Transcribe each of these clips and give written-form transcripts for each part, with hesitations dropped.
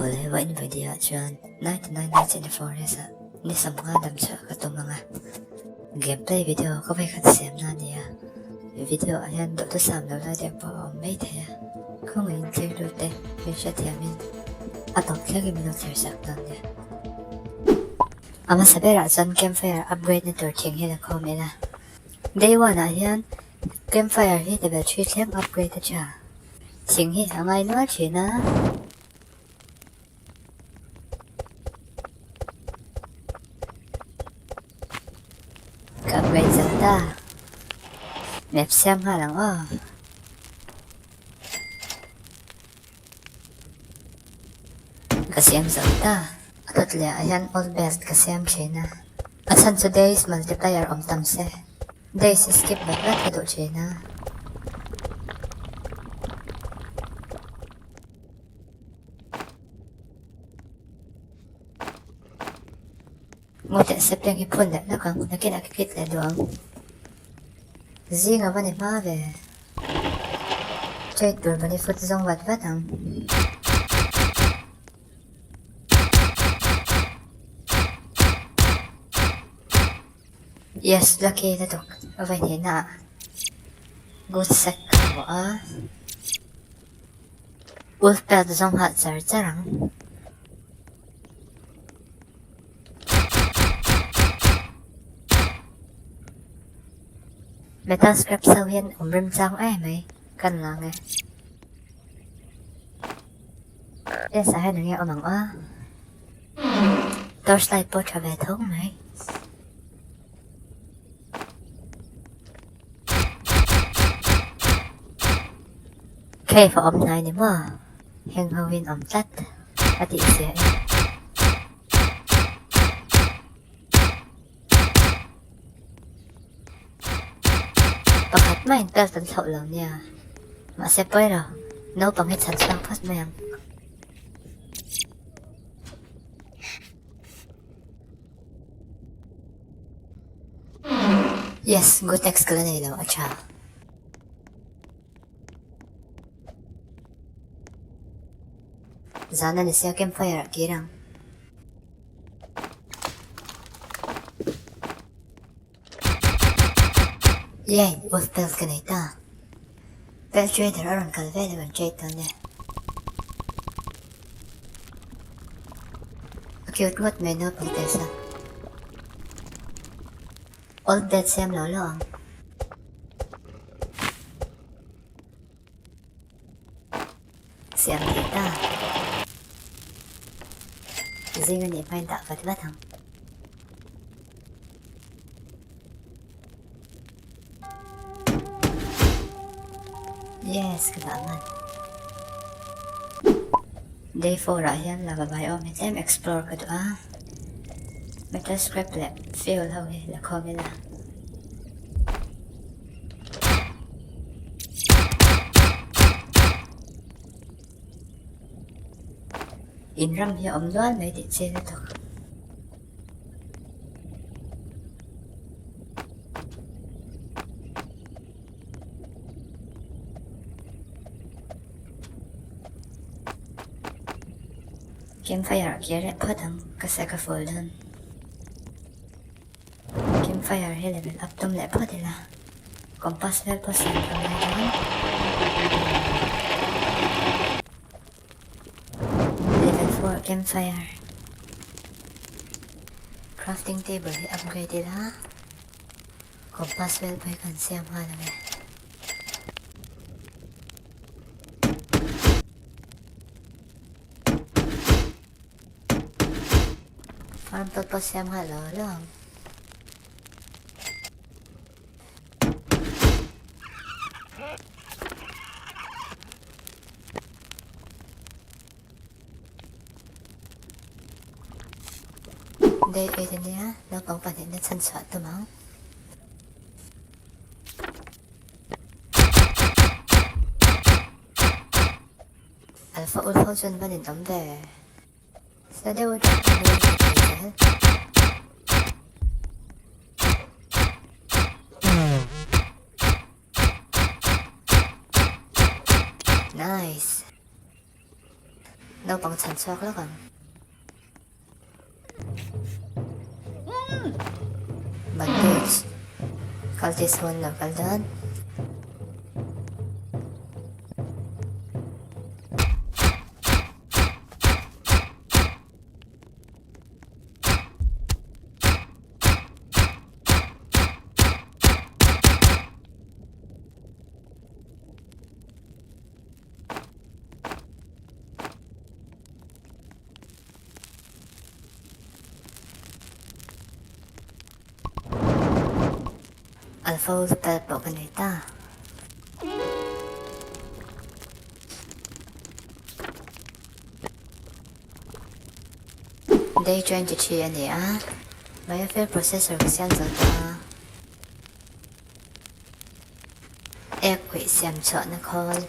Awle, vawiin video ah chuan 99 Nights in the Forest ah ni 50 dam chhuah ka tum ang a. Gameplay video ka vawikhat siam na a ni a, video ah hian duhthusam lo lai deuh pawh a awm mai thei a. Khawngaihin thlir lut te min hrethiamin a tawp thlengin min lo thlir sak dawn nia. A hmasa berah chuan campfire upgrade na tur thing hi la khawm ila. Day one ah hian campfire hi level 3 thleng upgrade a tha. Thing hi a ngai nual thin a. Ka upgrade zo ta. Map siam nghal ang aw. Ka siam zo ta. A dawt leh ah hian old best ka siam thin a. A chhan chu days multiplier awm tam se. Days hi skip vat vat ka duh thin a. Ngaw teh sapling hi phun leh lawk ang, nakinah ka kit leh duh ang. Zing a va ni hma ve. Trade tur va ni fut zawng vat vat ang. Yes, lucky lutuk a vawi hnihna ah good sack ka hmu a, wolf pelt zawng nghal char char ang. Metal scrap ho hian awm rem chang em mai kan la ang e. Yes ah hian enge awm ang aw. Torchlight pawh tha ve tho mai. Cave a awm hnai ni maw? Heng ho in awm tlat a tih zia e. Pakhat maiin pelt an thlauh lo nia. Mahse pawi lo, naupang hi chhan chhuak phawt mai ang. Yes, good ex ka la nei lo, a tha. Zan a ni sia campfire ah kir ang. Yay, wolf belt ka nei ta. Belt trader a rawn kal vel a rawn trade dawn e. A cute ngawt mai naupang te sa. Old bed siam lo lo ang. Siam thei ta. Zing a nih hmain dah vat vat ang. Yes, ka dah man. Day 4 ah hian lava biome hi tlem explore ka duh a. Metal scrap leh fuel ho hi la khawm ila. In ram hi a awm nual mai tih chian a thawk. Campfire ah kir leh phawt ang ka sek a full dawn. Campfire hi level up tum leh phawt ila compass vel pawh siam ka ngai dawn. Level 4 campfire Crafting table hi upgrade ila compass vel pawh hi kan siam nghal ang e. Farm plot pawh siam nghal lo lo ang. Day 8 ania naupang pahnihna chhan chhuah tum ang. Alpha ul ho chuan van in awm ve. Sa deuh atang ka nui thei thei zel. Nice. Naupang chhan chhuak lawk ang. Bandage. Cultist ho an lo kal dawn. Alpha Hospital pawh ka nei ta. Day 23 a ni a, Biofuel processor ka siam zo ta a. Ek huih siam chhuahna khawl.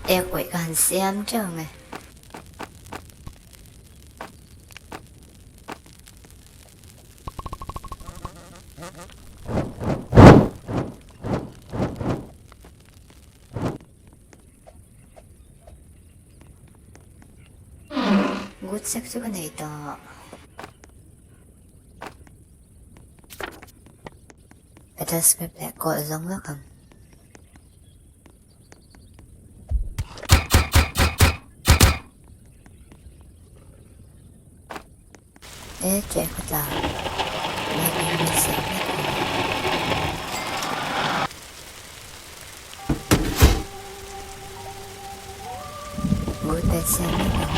Ek huih ka han siam teuh ang e. Good sek chu ka nei tawh. Metal script leh kawl zawng lawk ang. E che ka tla. Lightning min siam hlek ang. Good bed siam hlek ang.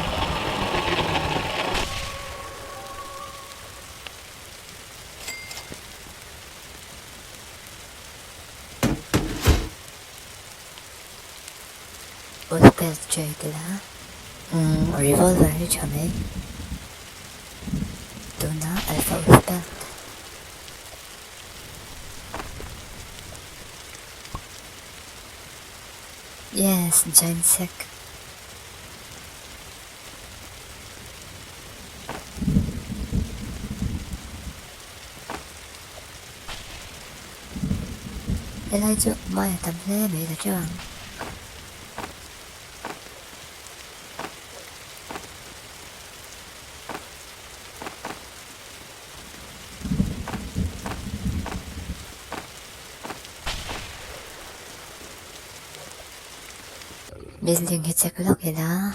Good bed tray tila. Umm revolver hi tha mai. Tuna Alpha Wolf belt. Yes, giant sec. Helai chu mai a tam hle mai la teuh ang. Building hi check lawk ila.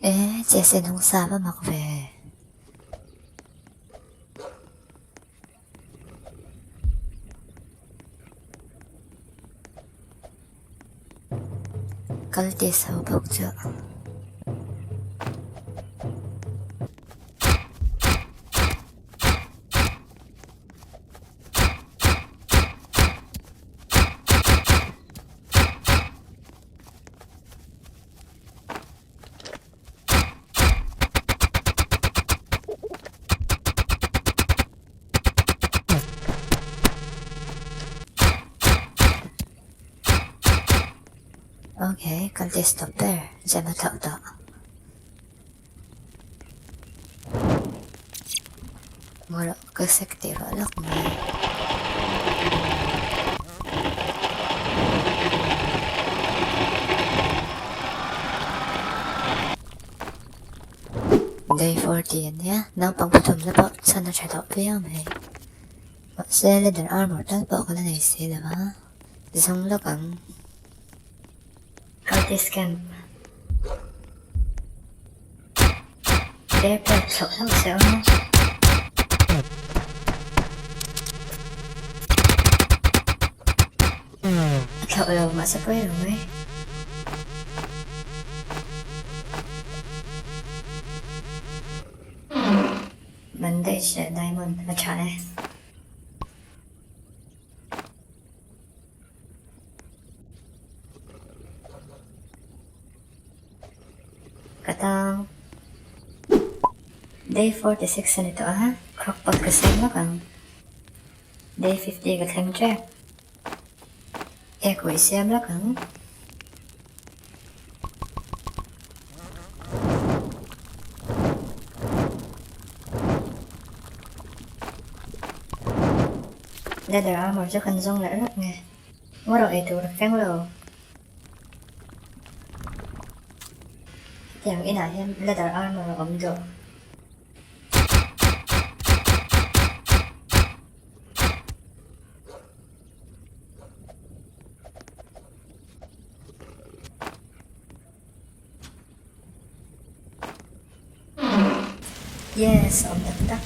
E che se nung sa va mak ve. Kal test ho bawk chu. Okay, kan test tawp ber, zem a thlauh tawh. Ngawrh ka sek tih ruah lawk mai. Day 40 a nia, naupang pathumna pawh chhan a tha tawh viau mai. Mahse leather armor tal pawh ka la nei si lo a, zawng lawk ang. Artist camp. Bear pet chhoh hlauh se aw. A thlauh lo mahse pawi lo mai. Bandage leh diamond a tha e. Ka tang. Day 46 a ni tawh a, crockpot ka siam lawk ang. Day 50 ka thleng tep. Ek uih siam lawk ang. Leather armor chu kan zawng leh rawk nge. Ngaw ei tur a feng lo. Hetiang inah hian leather armor a awm duh. Yes, awm tak tak.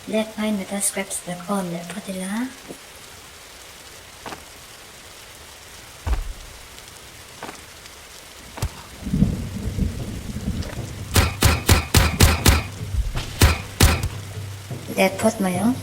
Left pine metal scraps la khawm leh phawt ila. Let phawt mai ang.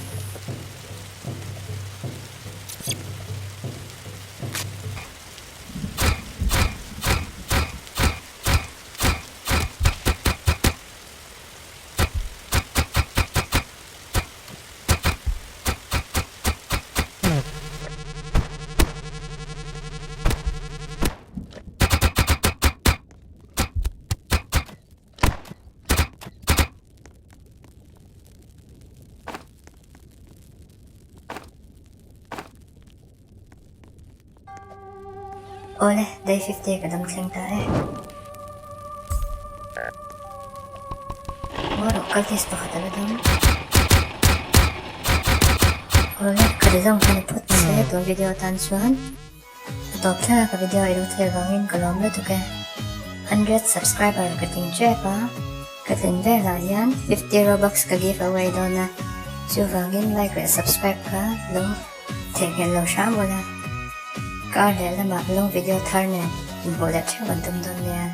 Awle, day 50 ka dam thleng ta e. Maw rawh, cultist pakhat a la dam. Awle, ka ti zawng kha ni phawt se tun video atan chuan. A tawp thlenga ka video i lo thlir vangin ka lawm lutuk e. 100 subscriber ka ting tep a, ka tlin velah hian 50 robux ka give away dawn a, chuvangin like leh subscribe kha lo theihnghilh lo hram ula. Kar leh lamah long video thar nen inhmuh leh theuh an tum dawn nia.